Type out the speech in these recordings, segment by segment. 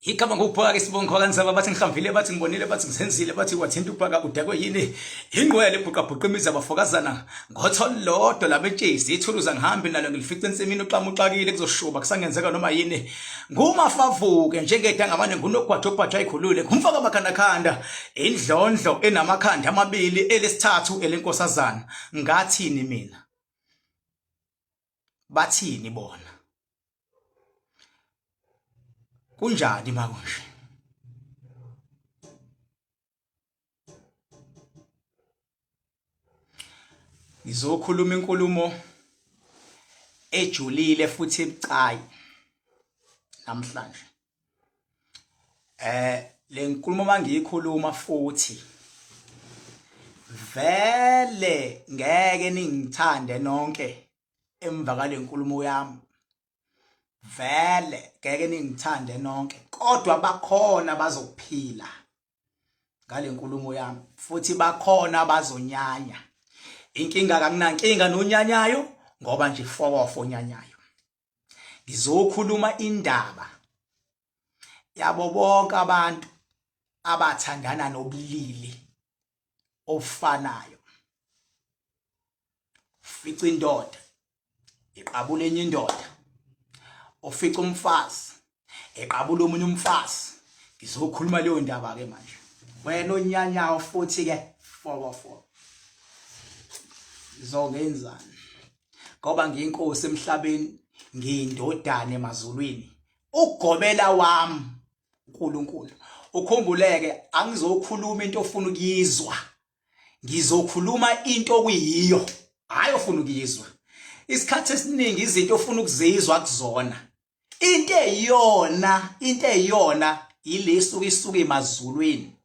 Igama ngokubhaka isibongo kanzaba bathi ngihambile bathi ngibonile bathi ngizenzile bathi wathinta ubhaka udakwe yini ingqwele ibhuqabhuqa imizi abafokazana ngotho lodwa labetshisi ithuluza ngihambi nalo ngilifica ensimini uxama uxakile kuzoshuba kusangenzeka noma yini ngumafavuke njengedangamane ngunogwaja obhaja ayikhulule ngumfaka amakhandakhanda indlondlo enamakhanda amabili elesithathu elenkosazana ngathini mina bathini bona kunjani makunje ngizokhuluma inkulumo ejulile futhi ebucayi namhlanje eh le nkulumo mangiyikhuluma futhi vele ngeke ningithande nonke emva kale nkulumo yami vele ngeke ningithande nonke kodwa bakhona bazophila ngale nkulumo yami futhi bakhona abazonyanya inkinga kanginankinga nonyanyayo ngoba nje fokofo onyanyayo Ngizokhuluma indaba yabo bonke abantu abathandana nobulili obufanayo. Ufica indoda iqabula enye indoda, ufica umfazi eqabula omunye umfazi. Ngizokhuluma leyo ndaba ke manje. Wena onyanyayo futhi ke fokofoko. Ngizongenzani? Ngoba ngiyinkosi emhlabeni ngiyindodana emazulwini ugobela wami uNkulunkulu ukhumbuleke angizokhuluma into ofuna ukuyizwa ngizokhuluma into okuyiyo hayi ofuna ukuyizwa isikhathi esiningi izinto ofuna ukuzizwa kuzona into eyiyona into eyiyona yile isuke isuke emazulwini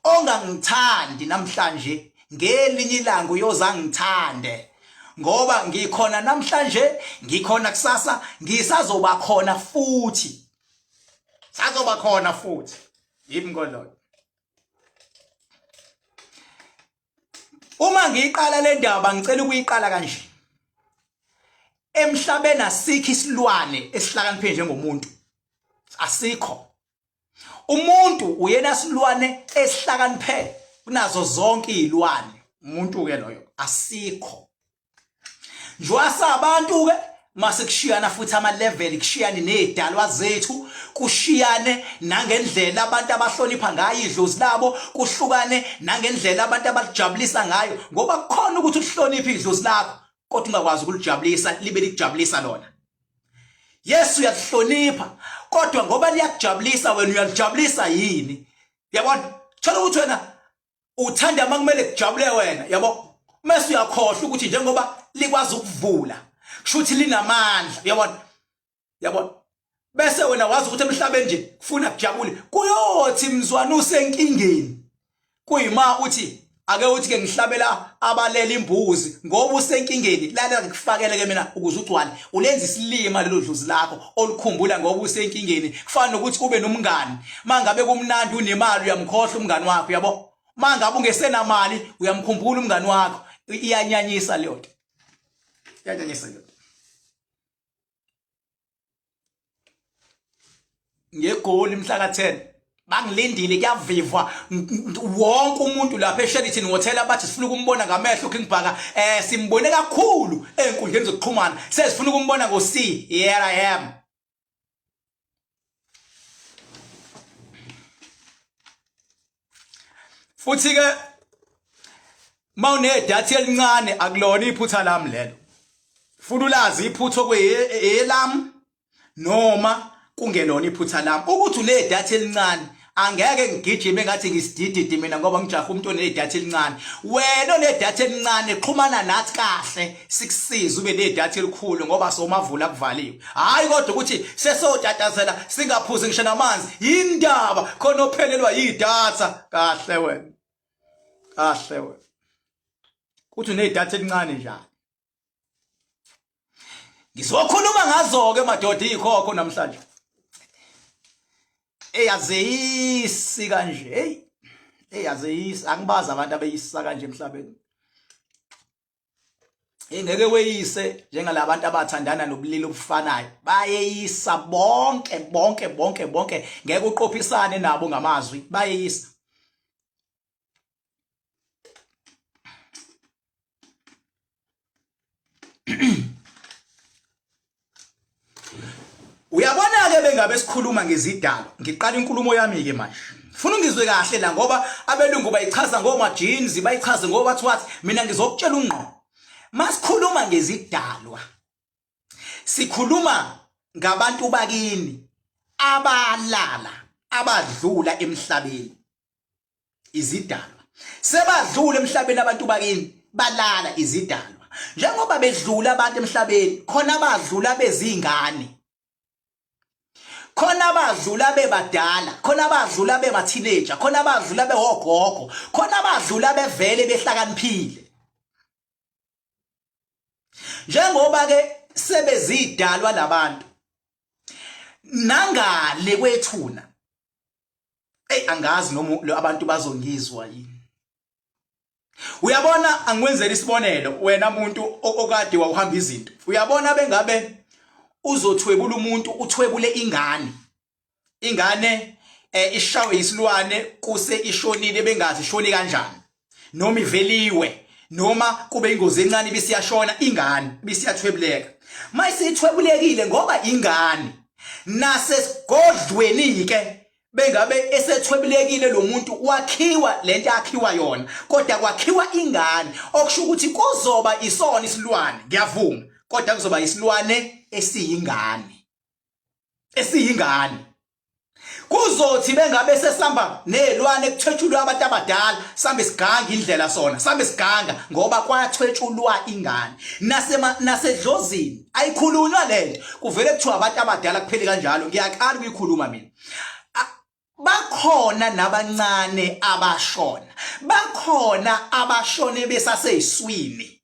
ongangithandi namhlanje ngelinye ilanga uyoza ngithande ngoba ngikhona namhlanje ngikhona kusasa ngisazoba khona futhi sazoba khona futhi yimi ngoloyo Uma ngiyiqala le ndaba ngicela ukuyiqala kanje. Emhlabeni asikho isilwane esihlakaniphe njengomuntu. Asikho. Umuntu uyena silwane esihlakaniphe kunazo zonke izilwane. Umuntu ke loyo asikho. Njwasa abantu ke mase kushiyana futhi ama level kushiyane nezidalwa zethu kushiyane nangendlela abantu abahlonipha ngayo idlozi labo kuhlukane nangendlela abantu abalijabulisa ngayo ngoba kukhona ukuthi uhloniphe idlozi lakho kodwa ungakwazi ukulijabulisa libe likujabulisa lona Yesu uyakuhlonipha kodwa ngoba liyakujabulisa wena uyalijabulisa yini yabona thola ukuthi wena uthanda uma kumele kujabule wena yabo mase uyakhohlwa ukuthi njengoba likwazi ukuvula kusho ukuthi linamandla uyabona yabona bese wena wazi ukuthi emhlabeni nje kufuna kujabule kuyothi mzwana usenkingeni kuyima uthi ake uthi ke ngihlabela abalela imbuzi ngoba usenkingeni lalela ngikufakele ke mina ukuze ugcwale ulenza isilima lelo dlozi lakho olukhumbula ngoba usenkingeni kufana nokuthi ube nomngani mangabe kumnandi unemali uyamkhohlwa umngani wakho yabo mangabe ungesenamali uyamkhumbula umngani wakho. Iyanyanyisa leyo nto, iyanyanyisa leyo nto. Ngegoli mhla ka-10 bangilindile, kuyavivwa wonke umuntu lapha eSheraton Hotel, abathi sifuna ukumbona ngamehlo King Bhaka. Simbone kakhulu ezinkundleni zokuxhumana, sesifuna ukumbona ngo C. Here I am. Futhi ke mawunedatha elincane akulona iphutha lami lelo. Funa ulazi iphutha okwelami noma kungelona iphutha lami ukuthi unedatha elincane. Angeke ngigijime ngathi ngisidididi mina ngoba ngijaha umuntu onedatha elincane. Wena onedatha elincane, xhumana nathi kahle, sikusize ube nedatha elikhulu, ngoba somavula kuvaliwe. Hayi, kodwa ukuthi sesotatazela singaphuzi ngisho namanzi, yindaba khona ophelelwa yidatha. Kahle wena, kahle wena, kuthi unedatha elincane njani? Ngizokhuluma ngazo-ke madoda iyikhokho namhlanje eyazeyisi kanje. Hey, eyazeyisi, angibazi abantu abeyisa kanje emhlabeni. Ingeke weyise njengalabantu abathandana nobulili obufanayo, bayeyisa bonke bonke bonke bonke, ngeke uqophisane nabo ngamazwi, bayeyisa. Uyabona ke, bengabe sikhuluma ngezidalo, ngiqala inkulumo yami ke manje. Funa ungizwe kahle la, ngoba abelungu bayichaza ngoma jeans, bayichaze ngoba what what, mina ngizokutshela ungqo. Masikhuluma ngezidalwa, sikhuluma ngabantu bakini abalala, abadlula emhlabeni. Izidalwa sebadlula emhlabeni, abantu bakini balala, izidalwa. Njengoba bedlula abantu emhlabeni, khona abadlula bezingane, khona abadlula bebadala, khona abadlula bema-teenager, khona abadlula bewogogo, khona abadlula bevele behlakaniphile. Njengoba ke sebezidalwa labantu nangale kwethuna, ey, angazi noma abantu bazongizwa yini. Uyabona, angikwenzela isibonelo, wena muntu okade wawuhamba izinto. Uyabona, bengabe uzothwebula umuntu, uthwebule ingane, ingane ishawe isilwane kuse ishonile, bengazi ishoni kanjani, noma iveliwe, noma kube ingozi encane ibisiyashona ingane, ibisiyathwebuleka. Mayisithwebulekile, ngoba ingane nasesigodlweni ke, bengabe esethwebulekile lo muntu, wakhiwa lento akhiwa yona, kodwa kwakhiwa ingane, okusho ukuthi kuzoba isona isilwane, ngiyavuma, kodwa kuzoba isilwane esiyingane, esiyingane. Kuzothi bengabe sesamba nezilwane, kuthwetshulwa abantu abadala, sambe siganga indlela sona, sambe siganga ngoba kwathwetshulwa ingane. Nasema nasedlozini ayikhulunywa lento, kuvele kuthiwa abantu abadala kuphele kanjalo. Ngiyaqala ukuyikhuluma mina. Bakhona nabancane abashona, bakhona abashone besaseyiswini,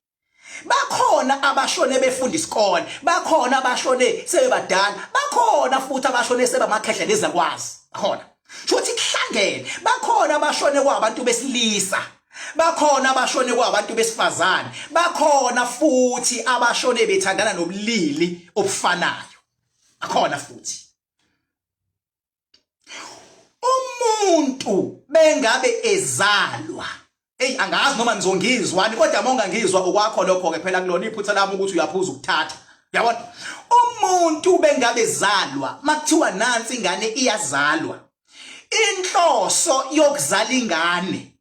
bakhona abashone befunda isikole, bakhona abashone sebebadala, bakhona futhi abashone sebamakhehla nezakwazi khona, futhi kuhlangene. Bakhona abashone kwabantu besilisa, bakhona abashone kwabantu besifazane, bakhona futhi abashone bethandana nobulili obufanayo, bakhona futhi. Umuntu bengabe ezalwa, Ey, angazi noma nizongizwani, kodwa uma ungangizwa okwakho lokho ke, phela kulona iphutha lami ukuthi uyaphuza ukuthatha. Uyabona, umuntu bengabe zalwa, makuthiwa nansi ingane iyazalwa, inhloso yokuzala ingane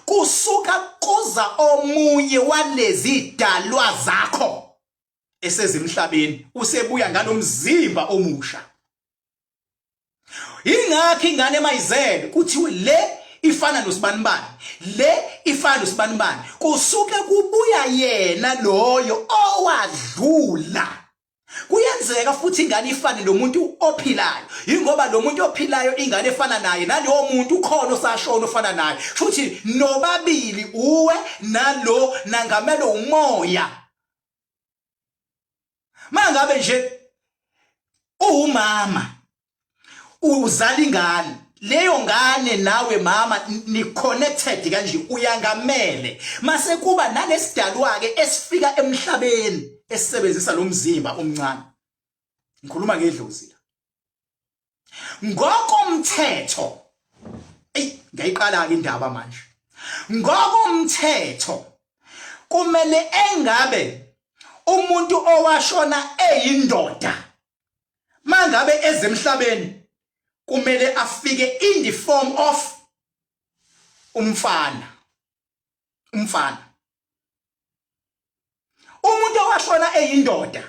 kusuka kuza omunye walezi dalwa zakho esezimhlabeni, usebuya ngalomzimba omusha. Ingakho ingane mayizele kuthiwe le ifana nosibanibani, le ifana nosibanibani, kusuke kubuya yena loyo owadlula. Kuyenzeka futhi ingane ifane nomuntu ophilayo, ingoba lo muntu ophilayo ingane efana naye, nalowo muntu ukhona osashona ofana naye futhi, nobabili uwe nalo nangamelo umoya. Mangabe nje uwumama uzala ingane, Leyo ngane nawe mama ni connected kanje, uyangamele. Mase kuba nalesidalwa ke esifika emhlabeni esisebenzisa lo mzimba omncane. Ngikhuluma ngedlozi la. Ngokomthetho, ey, ngiyayiqala ke indaba manje. Ngokomthetho kumele engabe umuntu owashona eyindoda, mangabe ezemhlabeni, kumele afike in the form of umfana. Umfana, umuntu owashona eyindoda,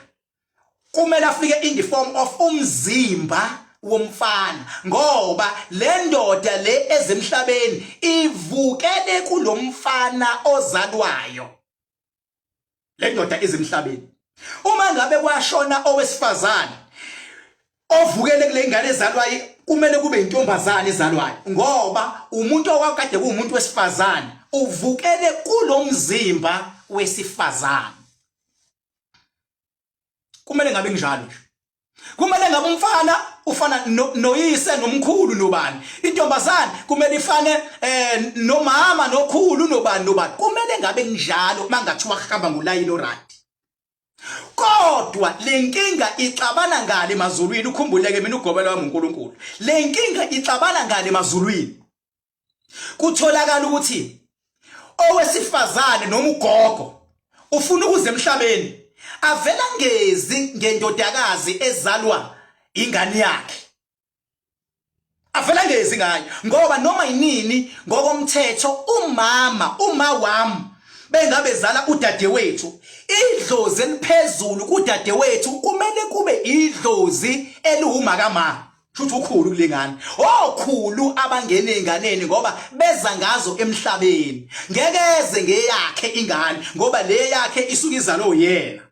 kumele afike in the form of umzimba womfana, ngoba le ndoda le ezemhlabeni ivukele kulomfana ozalwayo. Le ndoda ezemhlabeni, uma ngabe kwashona owesifazane ovukele kule ngane ezalwayo, kumele kube intombazane ezalwayo, ngoba umuntu owakade kuwumuntu wesifazane uvukele kulomzimba wesifazane. Kumele ngabe kunjalo nje. Kumele ngabe umfana ufana noyise nomkhulu nobani, intombazane kumele ifane nomama nokhulu nobani nobani. Kumele ngabe kunjalo mangathiwa kuhamba ngolayini oright. Kodwa lenkinga ixabana ngale emazulwini. Ukhumbuleke mina ugobela wami uNkulunkulu. Lenkinga ixabana ngale emazulwini. Kutholakala ukuthi owesifazane noma ugogo ufuna ukuza emhlabeni, avela ngezi ngendodakazi ezalwa ingane yakhe, avela ngezi ngayo, ngoba noma yinini ngokomthetho umama, uma wami bengabe zala udadewethu, idlozi eliphezulu kudadewethu kumele kube idlozi eliwumakama, shuthi ukhulu kulengane, okhulu abangena einganeni, ngoba beza ngazo emhlabeni. Ngeke eze ngeyakhe ingane, ngoba le yakhe isuke izalo uyena.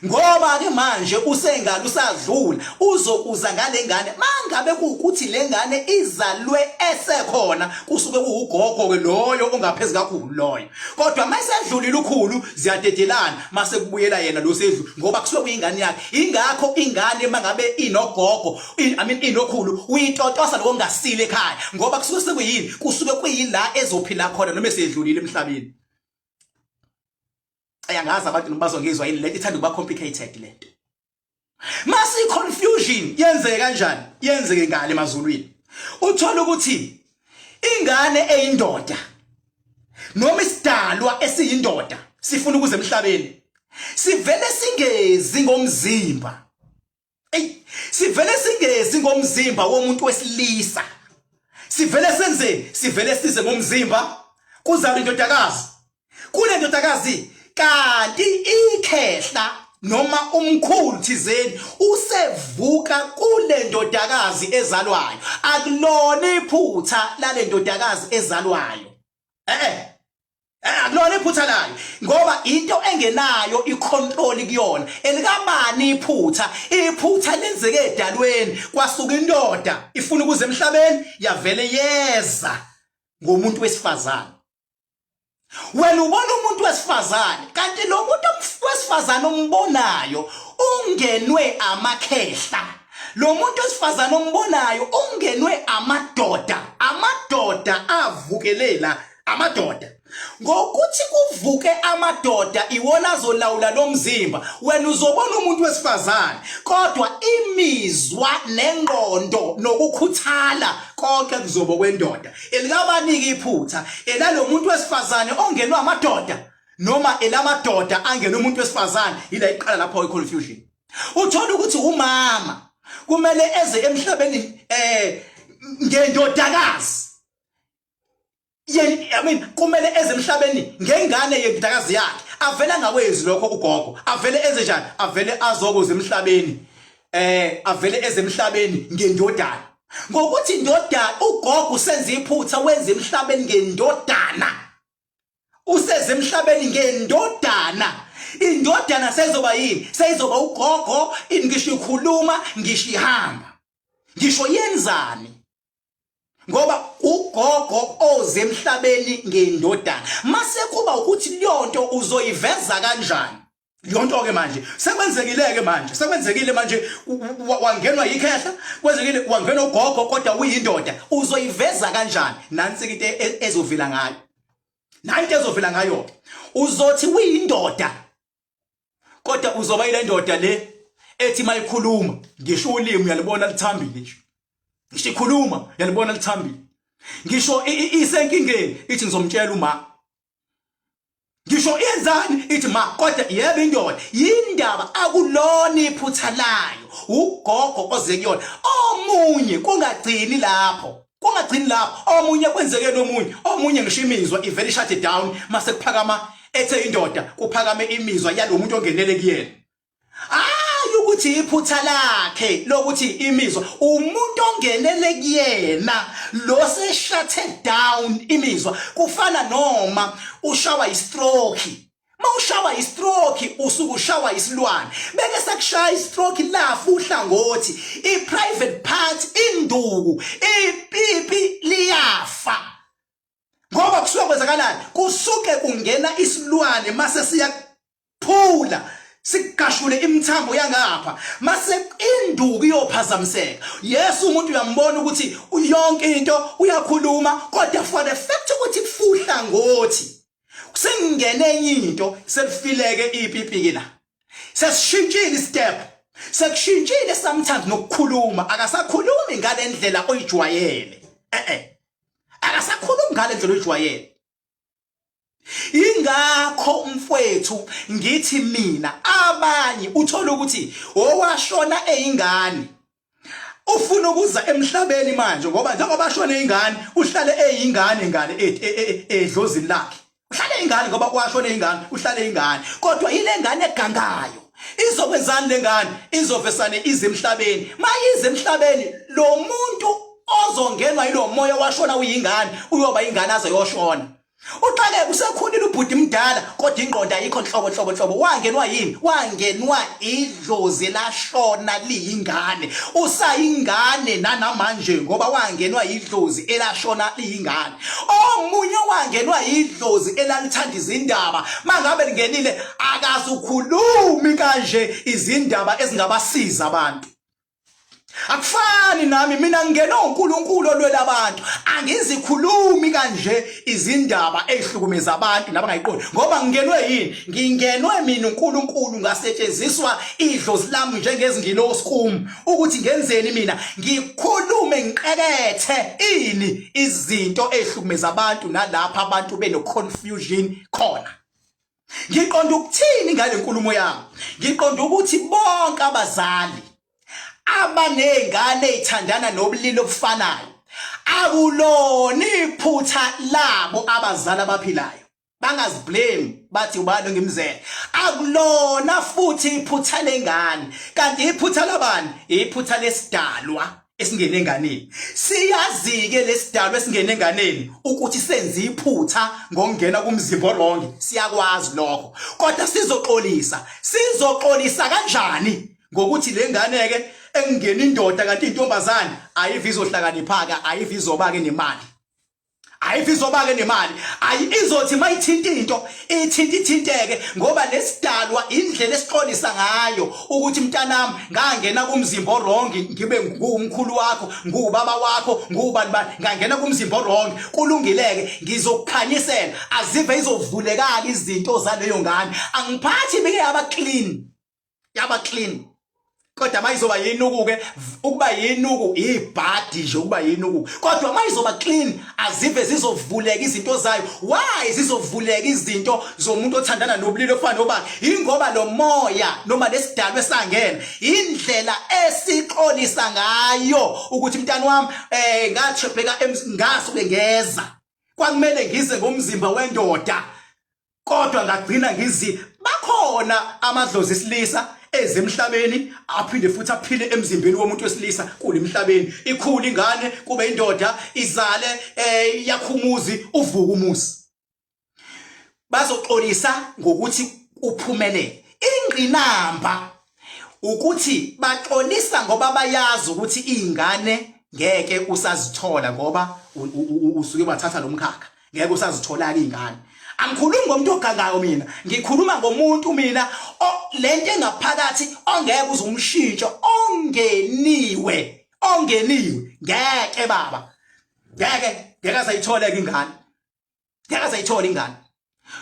Ngoba ke manje usengane, usadlula, uzokuza ngale ngane. Mangabe kuwukuthi le ngane izalwe esekhona, kusuke kuwugogo ke loyo ongaphezulu kakhulu loyo. Kodwa mayisedlulile ukhulu, ziyadedelana, mase kubuyela yena lo sedlu, ngoba kusuke kuyingane yakhe. Ingakho ingane mangabe inogogo, I mean inokhulu, uyitotosa lokho kungasile ekhaya, ngoba kusuke sekuyini, kusuke kuyila ezophila khona noma esedlulile emhlabeni. Ayangazi abantu noma bazongizwa yini lento, ithanda ukuba complicated lento. Mase confusion yenzeke kanjani? Yenzeke ngale emazulwini. Uthola ukuthi ingane eyindoda noma isidalwa esiyindoda sifuna ukuza emhlabeni, sivele singezi ngomzimba. Ey, sivele singezi ngomzimba womuntu wesilisa. Sivele senzeni? Sivele size ngomzimba kuzalwa indodakazi. Kule ndodakazi kanti ikhehla noma umkhulu thizeni usevuka kule ndodakazi ezalwayo. Akulona iphutha lale ndodakazi ezalwayo. Akulona iphutha layo, ngoba into engenayo icontrol kuyona. Elikabani iphutha? Iphutha lenzeke edalweni, kwasuka indoda ifuna ukuza emhlabeni, yavele yeza ngomuntu wesifazane. Wena ubona umuntu wesifazane, kanti lo muntu wesifazane ombonayo ungenwe amakhehla. Lo muntu wesifazane ombonayo ungenwe amadoda, amadoda avukelela amadoda. Ngokuthi kuvuke amadoda, iwona azolawula lo mzimba. Wena uzobona umuntu wesifazane, kodwa imizwa nengqondo nokukhuthala konke kuzobo kwendoda. Elikabaniki iphutha? Elalo muntu wesifazane ongenwa amadoda noma elamadoda angena umuntu wesifazane? Ila iqala lapho i-confusion. Uthola ukuthi umama kumele eze emhlabeni ngendodakazi. I mean kumele eze emhlabeni ngengane yendodakazi yakhe. Avele angakwenzi lokho ugogo, avele eze njani? Avele azokuza emhlabeni, avele eze emhlabeni ngendodana. Ngokuthi indodana, ugogo usenza iphutha, wenza emhlabeni ngendodana. Useze emhlabeni ngendodana. Indodana sezoba yini? Seyizoba ugogo, ngisho ikhuluma, ngisho ihamba, ngisho yenzani, ngoba ugogo oze emhlabeni ngendodana. Mase kuba ukuthi leyonto uzoyiveza kanjani? Yonto ke manje sekwenzekile ke manje sekwenzekile manje wangenwa yikhehla kwenzekile wangenwa ugogo kodwa uyindoda uzoyiveza kanjani nansi into e, e, ezovela ngayo nayi into ezovela ngayo uzothi uyindoda kodwa uzoba ile ndoda le ethi mayikhuluma ngisho ulimi uyalibona lithambile nje ngisho ikhuluma uyalibona lithambile ngisho isenkingeni ithi ngizomtshela uma ngisho iyenzani ithi ma kodwa yebo indoda yindaba akulona iphutha layo ugogo oze kuyona omunye kungagcini lapho kungagcini lapho omunye kwenzekeni omunye omunye ngisho imizwa ivele shut down mase kuphakama ethe indoda kuphakame imizwa yalomuntu ongenele kuyena hayi ukuthi iphutha lakhe lokuthi imizwa umuntu ongenele kuyena lo seshathe down imizwa kufana noma ushawa istroke mawushawa istroke usuke ushawa isilwane beke sakushaya istroke lafa uhlangothi i-private part induku ipipi liyafa ngoba kusuke kwenzakalani kusuke kungena isilwane mase siyaphula sikugashule imithambo yangapha mase induku iyophazamiseka yes umuntu uyambona ukuthi yonke into uyakhuluma kodwa for the fact ukuthi kufuhla ngothi kusengene enye into selifileke ipipiki la sesishintshile istep sekushintshile sometimes nokukhuluma akasakhulumi ngalendlela oyijwayele eh eh akasakhulumi ngale ndlela oyijwayele ingakho mfwethu ngithi mina abanye uthola ukuthi owashona eyingane ufuna ukuza emhlabeni manje ngoba njengoba ashona ingane uhlale eyingane ngale e, e, e, edlozini lakhe uhlale ingane ngoba kwashona ingane uhlale ingane kodwa ile ngane egangayo izokwenzani lengane izovesane ize emhlabeni mayize emhlabeni lo muntu ozongenwa yilo moya washona uyingane uyoba ingane aze yoshona uxakeke usekhulile ubhuti mdala kodwa ingqondo ayikho nhlobo nhlobo nhlobo wangenwa yini wangenwa idlozi lashona liyingane usayingane nanamanje ngoba wangenwa idlozi elashona liyingane omunye wangenwa idlozi elalithanda izindaba mangabe lingenile akazukhulumi kanje izindaba ezingabasiza abantu akufani nami mina ngingena uNkulunkulu olwela abantu angizikhulumi kanje izindaba ezihlukumeza abantu nabangayiqondi ngoba ngingenwe yini ngingenwe mina uNkulunkulu ngasetshenziswa idlozi lami njengezingilosi kum ukuthi ngenzeni mina ngikhulume ngiqekethe ini izinto ezihlukumeza abantu nalapha abantu beno confusion khona ngiqonda ukuthini ngale nkulumo yami ngiqonda ukuthi bonke abazali abanezingane ezithandana nobulili obufanayo akulona iphutha labo abazali abaphilayo bangaziblame bathi ubani ngimzele akulona futhi iphutha lengane kanti iphutha labani iphutha lesidalwa esingene enganeni siyazi-ke lesidalwa esingene enganeni ukuthi senze iphutha ngokungena kumzimba orongi siyakwazi lokho kodwa sizoxolisa sizoxolisa kanjani ngokuthi le ngane-ke engena indoda kanti intombazane ayive izohlakanipha-ke ayive izoba-ke nemali ayive izoba-ke nemali ayi izothi mayithinta into ithinta ithinteke ngoba lesidalwa indlela esixolisa ngayo ukuthi mntanami ngangena kumzimba orongi ngibe nguwumkhulu wakho nguwubaba wakho nguwubani bani ngangena kumzimba orongi kulungileke ngizokukhanyisela azive izovulekala izinto zaleyo ngane angiphathi bike yaba clean yaba clean kodwa mayizoba yinuku ke ukuba yinuku ibhadi nje ukuba yinuku kodwa mayizoba clean azive zizovuleka izinto zayo why zizovuleka izinto zomuntu othandana nobulili ofana noba ingoba lo moya noma lesidalwe esangena indlela esixolisa ngayo ukuthi mntana wami eh ngathebheka ngasuke ngeza kwakumele ngize ngomzimba wendoda kodwa ngagcina ngizi bakhona amadlozi esilisa ezemhlabeni aphinde futhi aphile emzimbeni womuntu wesilisa kulemhlabeni ikhulu ingane kube indoda izale eh yakhumuzi uvuka umuzi bazoxolisa ngokuthi uphumelele ingqinamba ukuthi baxolisa ngoba bayazi ukuthi izingane ngeke usazithola ngoba usuke wathatha lo mkhakha ngeke usazithola-ke iy'ngane Angikhulumi ngomuntu ogangayo mina, ngikhuluma ngomuntu mina lento engaphakathi ongeke uze umshintsho ongeniwe, ongeniwe. Ngeke baba. Ngeke, ngeke azayithole ke ingane. Ngeke azayithole ingane.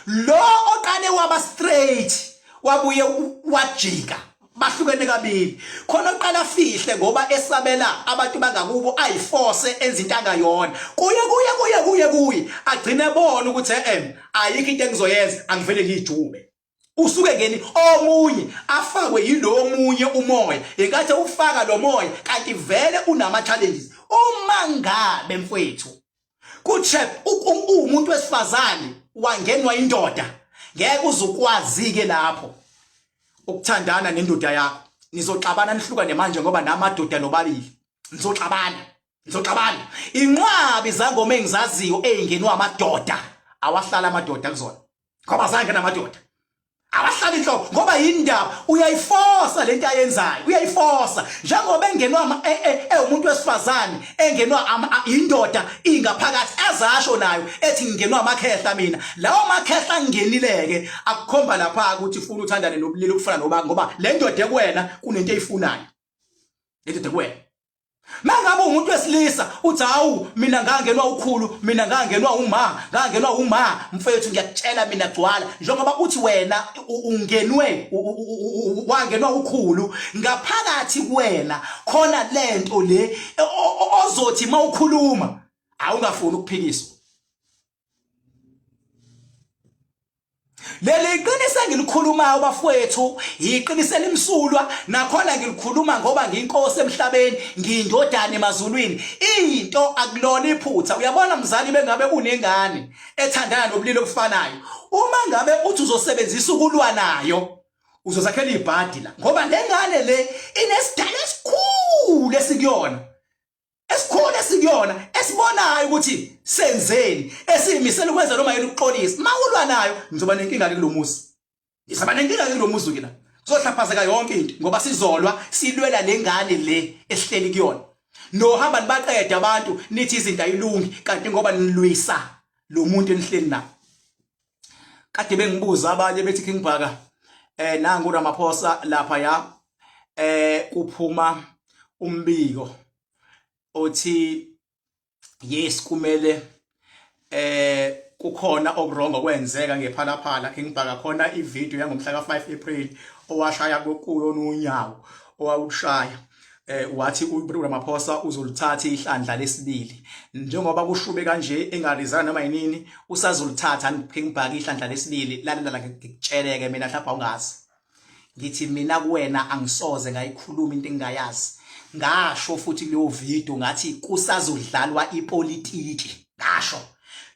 Lo oqale waba straight wabuye wajika bahlukene kabili khona oqala afihle ngoba esabela abantu bangakubo ayiforce enza into angayona kuye kuye kuye kuye kuye agcine bona ukuthi eh ayikho into engizoyenza angivele ngijube usuke ngeni omunye afakwe yilo omunye umoya inkathi ufaka lo moya kanti vele unama challenges uma ngabe mfwethu kutrap umuntu wesifazane wangenwa indoda ngeke uzukwazi ke lapho ukuthandana nendoda yakho nizoxabana nihlukane manje ngoba namadoda nobabili nizoxabana nizoxabana inqwabi zangoma engizaziyo ezingenwa amadoda awahlala amadoda kuzona ngoba zange namadoda abahlali inhloko ngoba yindaba uyayifosa lento ayenzayo uyayifosa njengoba engenwa e, e, ewumuntu wesifazane engenwa indoda ingaphakathi azasho nayo ethi ngingenwa amakhehla mina lawo makhehla angenileke akukhomba lapha ukuthi ufuna uthandane nobulili obufana noba ngoba le ndoda ekuwena kunento eyifunayo le ndoda ekuwena Mangabe umuntu wesilisa uthi hawu mina ngangenwa ukhulu mina ngangenwa uma ngangenwa uma mfethu ngiyakutshela mina gcwala njengoba uthi wena ungenwe wangenwa ukhulu ngaphakathi kuwena khona lento le ozothi mawukhuluma awungafuni ukuphikiswa Leli qiniso engilikhulumayo bafowethu yiqiniso elimsulwa nakhona ngilikhuluma ngoba ngiyinkosi emhlabeni ngiyindodana emazulwini into akulona iphutha uyabona mzali bengabe unengane ethandana nobulili obufanayo uma ngabe uthi uzosebenzisa ukulwa nayo uzozakhela ibhadi la ngoba lengane le inesidalo esikhulu esikuyona esikhona esikuyona esibonayo ukuthi senzeni esiyimisela ukwenza noma yini ukuxolisa mawulwa nayo ngizoba nenkinga ke kulomuzi ngizoba nenkinga ke kulomuzi ke la kuzohlaphazeka yonke into ngoba sizolwa silwela lengane le esihleli kuyona nohamba nibaqede abantu nithi izinto ayilungi kanti ngoba nilwisa lo muntu enihleli naye kade bengibuza abanye bethi King Bhaka eh nangu Ramaphosa lapha ya eh kuphuma umbiko othi yes kumele eh kukhona okurongo kwenzeka ngephalaphala King Bhaka khona ivideo yangomhla ka5 April owashaya kuyo unyawo owawushaya eh wathi uRamaphosa uzoluthatha ihlandla lesibili njengoba kushube kanje engarizana noma yinini usazoluthatha King Bhaka ihlandla lesibili lalela ngikutsheleke mina mhlawumbe awungazi ngithi mina kuwena angisoze ngayikhuluma into engingayazi ngasho futhi kuleyo video ngathi kusazodlalwa ipolitiki ngasho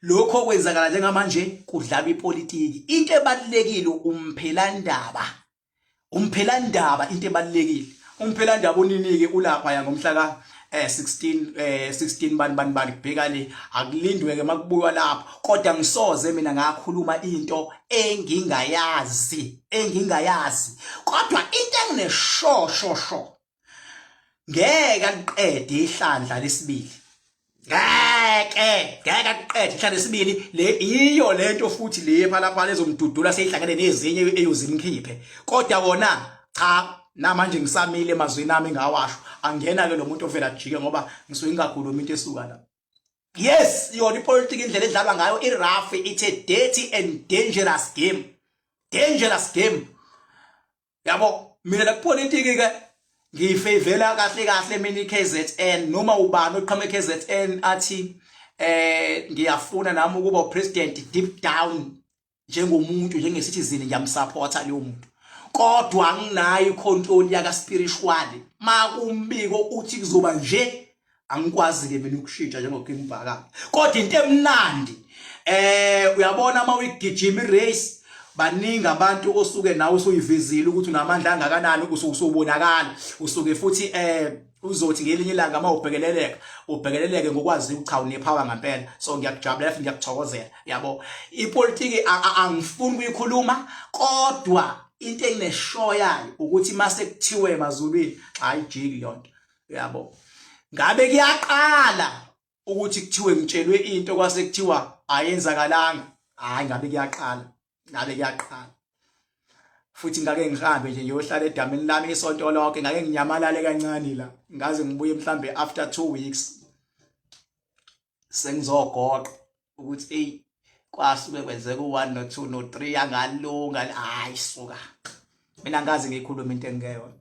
lokho kwenzakala njengamanje kudlalwa ipolitiki into ebalulekile umphelandaba umphelandaba into ebalulekile umphelandaba uninike ulapha ya ngomhla ka 16 16 bani bani bani kubheka le akulindwe ke makubuywa lapho kodwa ngisoze mina ngakhuluma into engingayazi engingayazi kodwa into engineshosho sho ngeke aliqede ihlandla lesibili ngeke ngeke akuqede ihlandla lesibili le iyo lento futhi le phalaphala ezomdudula seyihlangene nezinye eyozimkhiphe kodwa wona cha namanje ngisamile emazwini ami ngawasho angena ke lo muntu ovela ajike ngoba ngisuke ngingakhulumi into esuka la yes yona ipolitiki indlela edlalwa ngayo i-rough it's a dirty and dangerous game dangerous game yabo mina la kupolitiki ke ngiyifavela kahle kahle mina iKZN noma ubani oqhamuka eKZN athi eh ngiyafuna nami ukuba upresident deep down njengomuntu njengecitizen ngiyamsupporta leyo muntu kodwa anginayo icontrol yaka spiritual makumbiko uthi kuzoba nje angikwazi ke mina ukushintsha njengoKing Bhaka kodwa into emnandi eh uyabona uma uyigijima irace baningi abantu osuke nawe usuyivezile ukuthi unamandla angakanani usubonakala usuke futhi eh uzothi ngelinye ilanga uma ubhekeleleka ubhekeleleke ngokwazi ukuthi cha unepower ngempela so ngiyakujabulela futhi ngiyakuthokozela yabo ipolitiki angifuni ukuyikhuluma kodwa into engineshow yayo ukuthi mase kuthiwe emazulwini hayi jiki yonto yabo ngabe kuyaqala ukuthi kuthiwe ngitshelwe into kwase kuthiwa ayenzakalanga Hayi ngabe kuyaqala, ngabe kuyaqala. Futhi ngake ngihambe nje ngiyohlala edamini lami isonto lonke, ngake nginyamalale kancane la. Ngaze ngibuye mhlambe after 2 weeks. Sengizogoqa ukuthi ey kwasuke kwenzeka u1 no2 no3 angalunga hayi suka. Mina ngazi ngikhuluma into engeyona.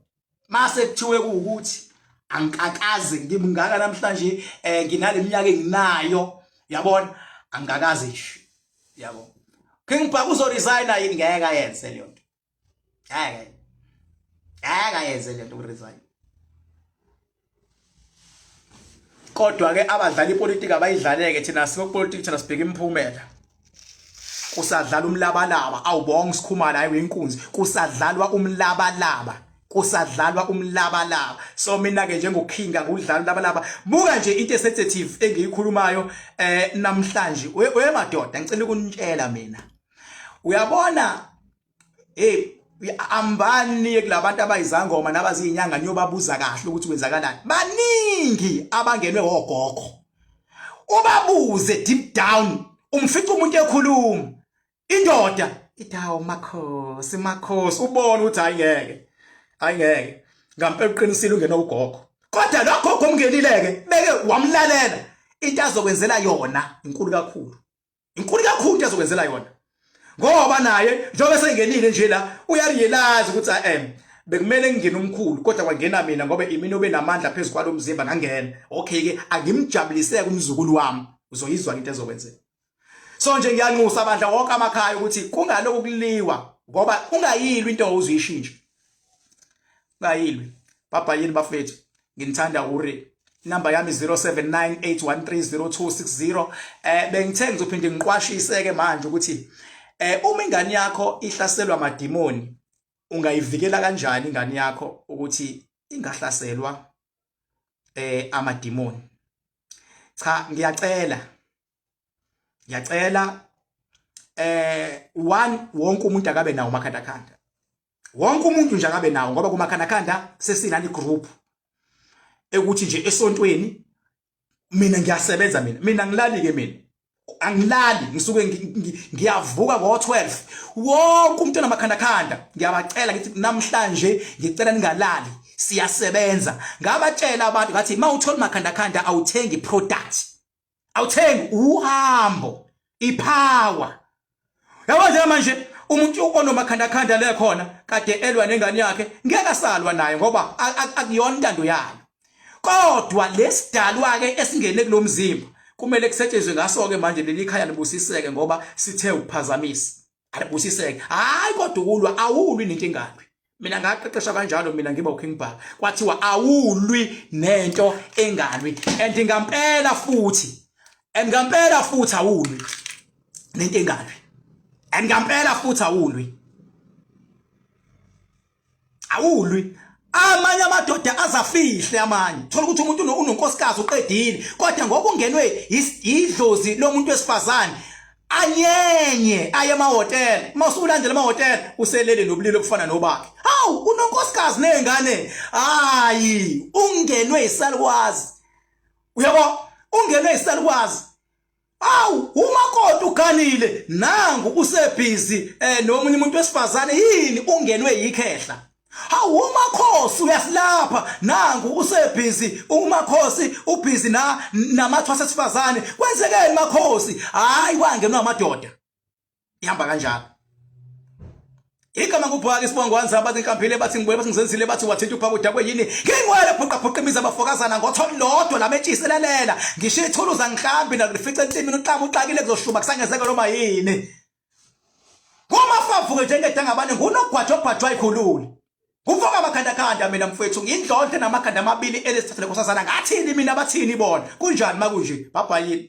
Mase kuthiwe kuwukuthi angikakaze ngimngaka namhlanje eh nginaleminyaka enginayo yabona angikakaze nje yabo King Bhaka uzoresigna yini ngeke ayenze leyo nto ngeke ngeke ayenze leyo nto uresign Kodwa ke abadlala ipolitiki abayidlaleke thina sikupolitiki thina sibheka imiphumela. Kusadlala umlabalaba awubonga isikhumala hayi wenkunzi kusadlalwa umlabalaba kusadlalwa umlabalaba so mina ke njengokhinga ngudlala umlabalaba buka nje into esensitive engiyikhulumayo eh namhlanje we madoda ngicela ukunitshela mina uyabona Hey ambani kulabantu abayizangoma nabazinyanga niyobabuza kahle ukuthi kwenzakalani. Baningi abangenwe ogogo. Ubabuze deep down umfica umuntu ekhuluma. Indoda ithi hawu makhosi makhosi ubona ukuthi hayi ngeke. Hayi ngeke. Ngampela uqinisile ungena ugogo. Kodwa lo gogo omngenileke beke wamlalela into azokwenzela yona inkulu kakhulu. Inkulu kakhulu into azokwenzela yona. Ngoba naye njengoba sengenile nje la uyarealize ukuthi eh bekumele ngingene umkhulu kodwa kwangena mina ngoba imina obe namandla phezu kwalomzimba ngangena. Okay ke angimjabuliseke umzukulu wami uzoyizwa into ezokwenzeka. So nje ngiyanxusa bandla wonke amakhaya ukuthi kungaloku kuliwa ngoba ungayilwi into uzuyishintsha. Ungayilwi. Baba yini bafethu? Nginithanda uri. Inamba yami 0798130260. Eh bengithe ngizophinde ngiqwashise ke manje ukuthi eh uma ingane yakho ihlaselwa amadimoni ungayivikela kanjani ingane yakho ukuthi ingahlaselwa eh amadimoni. Cha ngiyacela ngiyacela eh one wonke umuntu akabe nawo umakhandakhanda wonke umuntu nje akabe nawo ngoba kumakhandakhanda sesinani group ekuthi nje esontweni mina ngiyasebenza mina mina ngilali ke mina angilali ngisuke ngiyavuka ngo-12 wonke umuntu onamakhandakhanda ngiyabacela ngithi namhlanje ngicela ningalali siyasebenza ngabatshela abantu ngathi uma uthola umakhandakhanda awuthengi product awuthengi uhambo ipower yabo nje manje umuntu onomakhandakhanda le khona kade elwa nengane yakhe ngeke asalwa naye ngoba akuyona intando yayo kodwa lesidalwa ke esingene kulomzimba kumele kusetshenzwe ngaso ke manje leli khaya libusiseke ngoba sithe ukuphazamisa alibusiseke hayi kodwa ukulwa awulwi nento engalwi mina ngaqeqesha kanjalo mina ngiba uKing Bhaka kwathiwa awulwi nento engalwi and ngampela futhi and ngampela futhi awulwi nento engalwi and ngampela futhi awulwi awulwi amanye amadoda azafihle amanye thola ukuthi umuntu unonkosikazi uqedile kodwa ngokungenwe idlozi lomuntu wesifazane anyenye aye emahhotela uma usulandela emahhotela uselele nobulili obufana nobakhe hawu unonkosikazi nezingane hayi ungenwe isalukwazi uyabo ungenwe isalukwazi Awu umakoti uganile nangu usebhizi eh nomunye umuntu wesifazane yini ungenwe yikhehla Hawu umakhosi uyasilapha nangu usebhizi umakhosi ubhizi na namathwasa esifazane kwenzekeni makhosi hayi kwangenwa amadoda ihamba kanjalo igama ngubhaka isibongo wanzaba bathi inkampile bathi ngibuye bathi ngizenzile bathi wathinta uphaka udakwe yini ngingwele phuqa phuqa imizi abafokazana ngotho lodwa lametshise lalela ngisho ithuluza ngihlambi nakulifica ensimini uqama uxakile kuzoshuba kusangezeka noma yini Kumafavuke njengedangabane ngunogwaja obhajwa ikhulule Kuvuka amakhandakhanda mina mfowethu ngindlondle namakhanda amabili elesithathu lenkosazana ngathini mina bathini bona kunjani makunje babhayini.